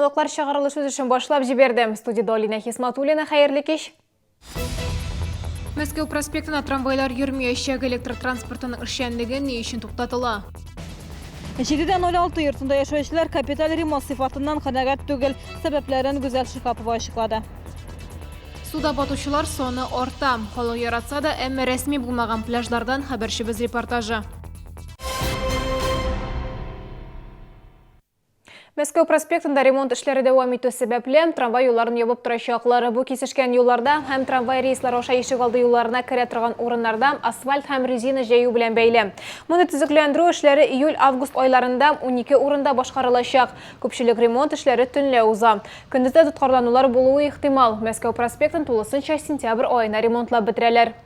Яңалыклар чыгарылыш үз эшен башлап җибәрде. Студиядә Алинә Хисматуллина, хәерле кич! Мәскәү проспектына трамвайлар йөрмиячәк, электр транспортының эшчәнлеге ни өчен туктатыла? 7.06 йортында яшәүчеләр капиталь ремонт сыйфатыннан канәгать түгел. Сәбәпләрен Гүзәл Шиһапова ачыклады. Суда батучылар саны арта. Халык яратса да, әмма рәсми булмаган пляжлардан хәбәрчебез репортажы. Мәскәү проспектында ремонт эшләре дәвам итү сәбәпле, трамвай юлларын ябып торачаклар. Бу кисешкән юлларда һәм трамвай рейслары аша ишегалды юлларына керә торган урыннарда асфальт һәм резина җәю белән бәйле. Моны төзекләндерү эшләре июль-август айларында 12 урында башкарылачак. Күпчелек ремонт эшләре төнлә уза. Көндез дә тоткарланулар булуы ихтимал. Мәскәү проспектын тулысынча сентябрь аена ремонтлап бетерәләр.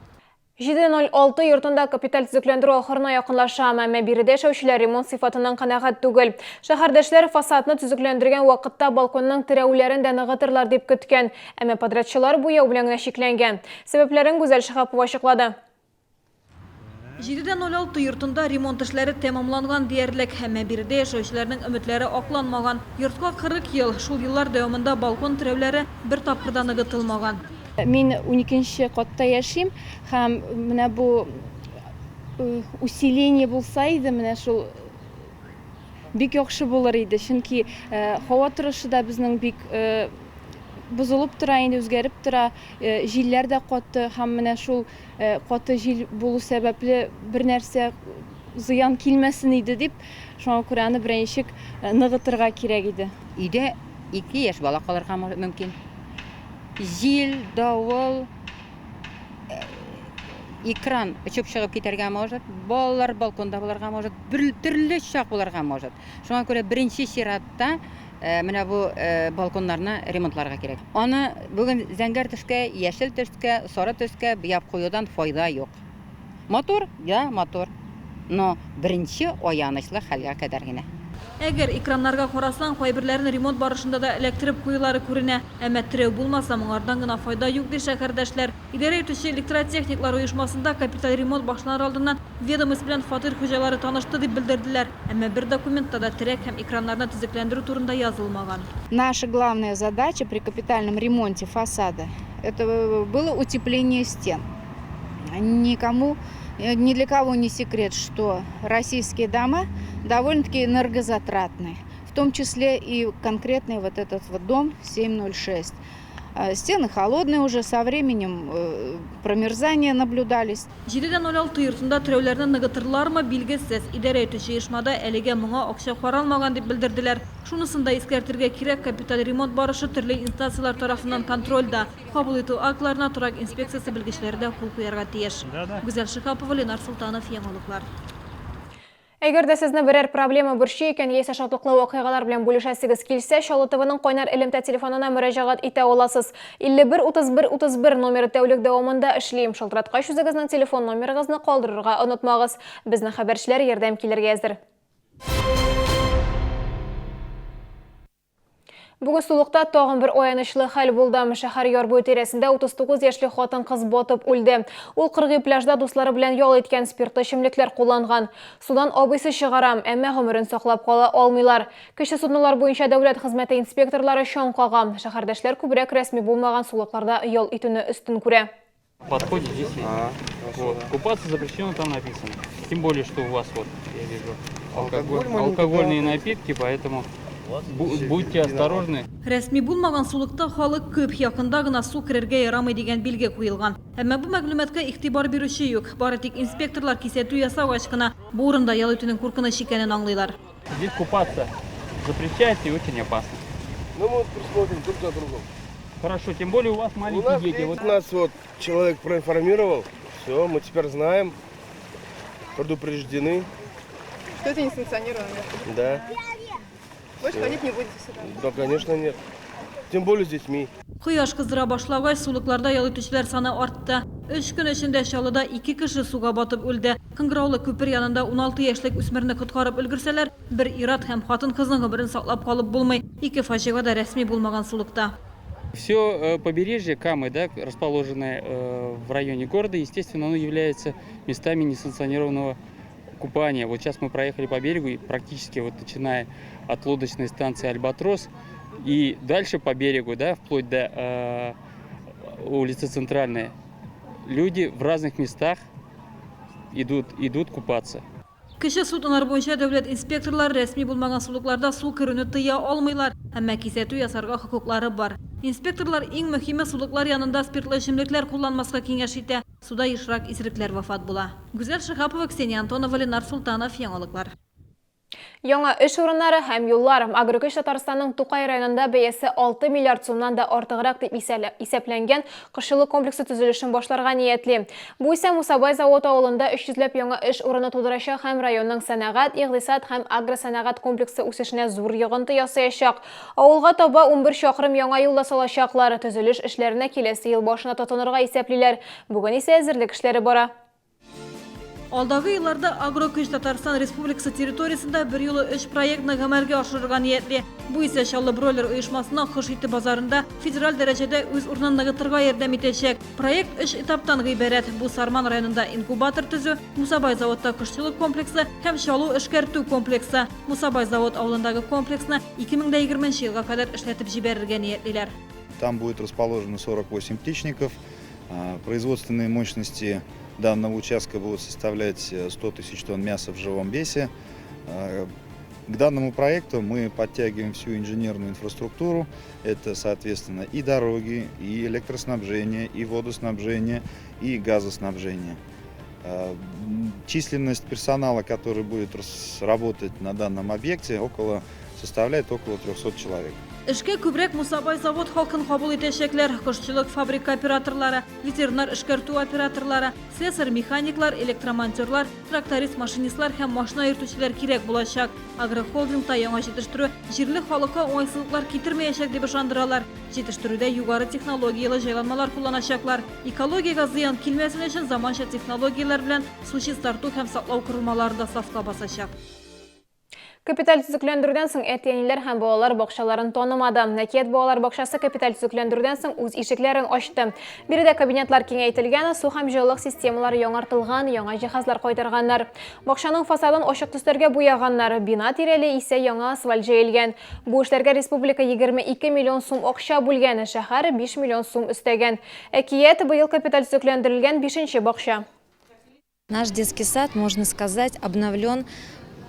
7.06 йортында капиталь төзекләндерү ахырына якынлаша, әмма биредә яшәүчеләр ремонт сыйфатыннан канәгать түгел. Шәһәрдәшләр фасадны төзекләндергән вакытта балконның терәүләрен дә ныгытырлар дип көткән, әмма подрядчылар буяу белән генә чикләнгән. Сәбәпләрен Гүзәл Шиһапова ачыклады. 7.06 йортында ремонт эшләре тәмамланган диярлек, әмма биредә яшәүчеләрнең өметләре акланмаган. Йортка 40 ел, шул еллар дәвамында балкон терәүләре бер тапкыр да ныгытылмаган. Мин уникенче катта яшим һәм менә бу усиление булса иде, менә шул бик яхшы булыр иде, чөнки һава торышы да безнең бик бозылып тора инде, үзгәреп тора, җилләр дә каты һәм менә шул Каты җил булу сәбәпле бернәрсә зыян килмәсен иде дип, шуңа күрә аны берәй ничек ныгытырга кирәк иде. Өйдә ике яшь бала калырга мөмкин. Җил, давыл, экран очып чыгып китәргә может, балалар балконда булырга может, төрле чак булырга может. Шуңа күрә беренче чиратта Менә бу балконнарны ремонтларга кирәк. Аны бүген зәңгәр төскә, яшел төскә, сары төскә буяп куюдан файда юк. Матур, да, матур, но беренче аянычлы хәлгә кадәр генә. Әгәр экраннарга карасаң, кайберләрен ремонт барышында да эләктереп куюлары күренә. Әмма терәү булмаса, моңардан гына файда юк, ди шәһәрдәшләр. Идарә итүче электротехниклар оешмасында капиталь ремонт башланыр алдыннан Ведомость белән фатир хуҗалары танышты дип белдерделәр. Әмма бер документта да терәк һәм экраннарны төзекләндерү турында язылмаган. Наша главная задача при капитальном ремонте фасада, это было утепление стен. Никому, ни для кого не секрет, что российские дома довольно-таки энергозатратны, в том числе и конкретный вот этот вот дом 706. Стены холодные уже, со временем промерзания наблюдались. 7.06 йортында терәүләрне ныгытырлармы, билгесез. Идарә итүче оешмада әлегә моңа акча каралмаган дип белдерделәр. Шунысын да искәртергә кирәк, капиталь ремонт барышы төрле инстанцияләр тарафыннан контрольдә. Кабул итү актларына торак инспекциясе белгечләре дә кул куярга тиеш. Гүзәл Шиһапова, Ленар Солтанов, Яңалыклар. Әгәр дә сезне берәр проблема борчый икән яисә шатлыклы вакыйгалар белән бүлешәсегез килсә, Чаллы ТВның кайнар элемтә телефонына мөрәҗәгать итә аласыз. 51 31 31 номеры тәүлек дәвамында эшли. Шалтыраткач үзегезнең телефон номерыгызны калдырырга онытмагыз. Безнең хәбәрчеләр ярдәм килергә әзер. Бүген сулыкта тагын бер аянычлы хәл булды. Шәһәр яр буе тирәсендә 39 яшьлек хатын-кыз батып үлде. Ул кыргый пляжда дуслары белән ял иткән, спиртлы эчемлекләр кулланган. Судан абыйсы чыгара, әмма гомерен саклап кала алмыйлар. Кече суднолар буенча дәүләт хезмәте инспекторлары чаң кага. Шәһәрдәшләр күбрәк рәсми булмаган сулыкларда ял итүне өстен күрә. Подходе здесь есть. А, вот. Купаться запрещено, там написано. Тем более, что у вас вот, я вижу, алкогольные напитки, поэтому будьте осторожны. Рәсми булмаган сулыкта халык күп, якында гына су керергә ярамый дигән билге куелган. Әмма бу мәгълүматка игътибар бирүче юк. Бары тик инспекторлар кисәтү ясагач кына бу урында ял итүнең куркыныч икәнен аңлыйлар. Здесь купаться запрещается и очень опасно. Ну, мы присмотрим друг за другом. Хорошо, тем более у вас маленькие у нас дети. Вот нас вот человек проинформировал, все, мы теперь знаем, предупреждены. Что это несанкционированное место? Да. Больше ходить не будете сюда? Да, конечно, нет. Тем более с детьми. Кояш кыздыра башлагач, сулыкларда ял итүчеләр саны артты. Өч көн эчендә Чаллыда ике кеше суга батып үлде. Кыңгыраулы күпер янында 16 яшьлек үсмерне коткарып өлгерсәләр, бер ир-ат һәм хатын-кызның гомерен саклап калып булмый. Ике фаҗига да рәсми булмаган сулыкта. Все побережье Камы, да, расположенное в районе города, естественно, оно является местами несанкционированного купания. Вот сейчас мы проехали по берегу и практически вот начиная от лодочной станции Альбатрос И дальше по берегу, да, вплоть до э, улицы Центральная, люди в разных местах идут, идут купаться. Кече суднолар буенча дәүләт инспекторлары рәсми булмаган сулыкларда су керүне тыя алмыйлар, әмма кисәтү ясарга хокуклары бар. Инспекторлар иң мөһиме сулыклар янында спиртлы эчемлекләр кулланмаска киңәш итә. Суда ешрак исерекләр вафат була. Гүзәл Шиһапова, Ксения Антонова, Ленар Солтанов, Яңалыклар. Яңа эш урыннары һәм юллар. Агрокөч Татарстанның Тукай районында бәясе 6 миллиард сумнан да артыграк дип исәпләнгән кошчылык комплексы төзелешен башларга ниятли. Бу исә Мусабай Завод авылында 300 ләп яңа эш урыны тудырачак һәм районның сәнәгать, икътисад һәм агросәнәгать комплексы үсешенә зур йогынты ясаячак. Авылга таба 11 чакрым яңа юл да салачаклар. Төзелеш эшләренә киләсе ел башына тотынырга исәплиләр. Бүген исә әзерлек эшләре бара. Алдагы елларда Агрокөч Татарстан Республикасы территориясендә берьюлы өч проектны гамәлгә ашырырга ниятли. Бу исә Чаллы Бройлер оешмасына кош ите базарында федераль дәрәҗәдә үз урынын ныгытырга ярдәм итәчәк. Проект өч этаптан гыйбарәт. Бу Сарман районында инкубатор төзү, Мусабай заводта кошчылык комплексы һәм Чалу эшкәртү комплексы. Мусабай завод авылындагы комплексны 2020 нче елга кадәр эшләтеп җибәрергә ниятлиләр. Там будет расположено 48 птичников. Производственные мощности данного участка будут составлять 100 тысяч тонн мяса в живом весе. К данному проекту мы подтягиваем всю инженерную инфраструктуру. Это, соответственно, и дороги, и электроснабжение, и водоснабжение, и газоснабжение. Численность персонала, который будет работать на данном объекте, около, составляет около 300 человек. Эшкә күбрәк Мусабай завод халкын кабул итәчәкләр. Кошчылык фабрика операторлары, ветеринар эшкәртү операторлары, слесарь-механиклар, электромонтерлар, тракторист-машинистлар һәм машина йөртүчеләр кирәк булачак. Агрохолдингта яңа җитештерү җирле халыкка уңайсызлыклар китермәячәк дип ышандыралар. Җитештерүдә югары технологияле җайланмалар кулланачаклар. Экологиягә зыян килмәсен өчен заманча технологияләр белән су чистарту һәм саклау корылмалары да сафка басачак. Капиталь төзекләндерүдән соң әти-әниләр һәм балалар бакчаларын танымады. Әкият балалар бакчасы капиталь төзекләндерүдән соң үз ишекләрен ачты. Биредә кабинетлар киңәйтелгән, су һәм җылылык системалары яңартылган, яңа җиһазлар кайтарганнар. Бакчаның фасадын ачык төсләргә буяганнар, бина тирәли исә яңа асфальт җәелгән. Бу эшләргә республика 22 миллион сум акча бүлгән, шәһәр 5 миллион сум өстәгән. Әкият, быел капиталь төзекләндерелгән бишенче бакча. Наш детский сад, можно сказать, обновлен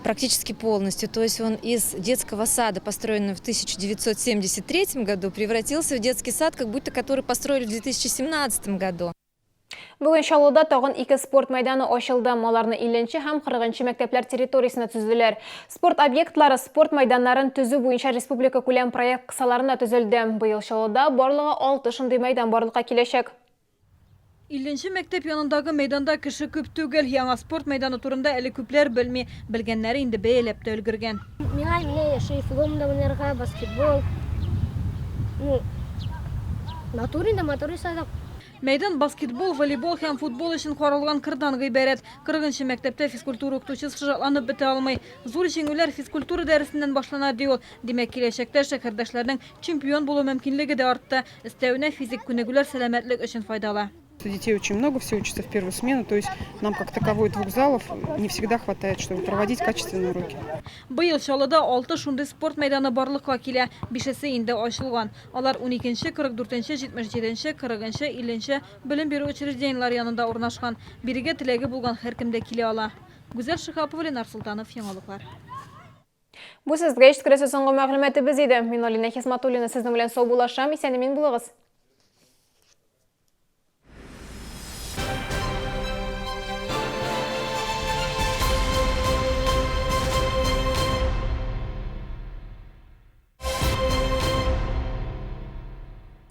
практически полностью. То есть он из детского сада, построенного в 1973 году, превратился в детский сад, как будто который построили в 2017 году. Бүген Чаллыда тагын ике спорт мәйданы ачылды. Аларны 50 нче һәм 40 нчы мәктәпләр территориясендә төзеделәр. Спорт объектлары спорт мәйданнарын төзү буенча республика күләм проект кысаларында төзелде. Быел Чаллыда барлыгы алты шундый мәйдан барлыкка киләчәк. Илленче мәктәп янындагы мәйданда кеше күп түгел. Яңа спорт мәйданы турында әле күпләр белми. Белгәннәре инде бәяләп тә өлгергән. Миңа менә яши футбол да уйнарга, баскетбол. Ну, матур инде, матур ясадык. Мәйдан баскетбол, волейбол һәм футбол өчен каралган кырдан гыйбарәт. Кырыгынчы мәктәптә физкультура укытучысы шатланып бетә алмый. Зур җиңүләр физкультура дәресеннән башлана, ди ул. Димәк, киләчәктә шәһәрдәшләрнең чемпион булу мөмкинлеге дә артты. Өстәвенә, физик күнегүләр сәламәтлек өчен файдалы. Детей очень много, все учатся в первую смену, то есть нам как таковой двух залов не всегда хватает, чтобы проводить качественные уроки. Быел Чаллыда алты шундый спорт мәйданы барлыкка килә. Бишесе инде ачылган. Алар уникенче, 44нче, 77нче, 40нчы, 50нче белем бирү учреждениеләре янында урнашкан. Бирегә теләге булган һәркем дә килә ала. Гүзәл Шиһапова, Ленар Солтанов, Яңалыклар. Бу сезгә җиткерәсе соңгы мәгълүматыбыз иде. Мин Алинә Хисматуллина сезнең белән саубуллашам. Исән-имин булыгыз.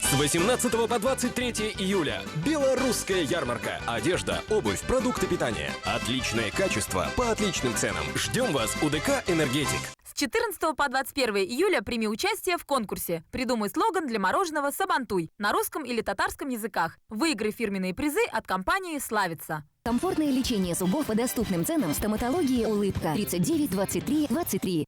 С 18 по 23 июля Белорусская ярмарка. Одежда, обувь, продукты питания. Отличное качество по отличным ценам. Ждем вас у ДК «Энергетик». С 14 по 21 июля прими участие в конкурсе «Придумай слоган для мороженого «Сабантуй» на русском или татарском языках. Выиграй фирменные призы от компании «Славица». Комфортное лечение зубов по доступным ценам в стоматологии «Улыбка» 39 23 23.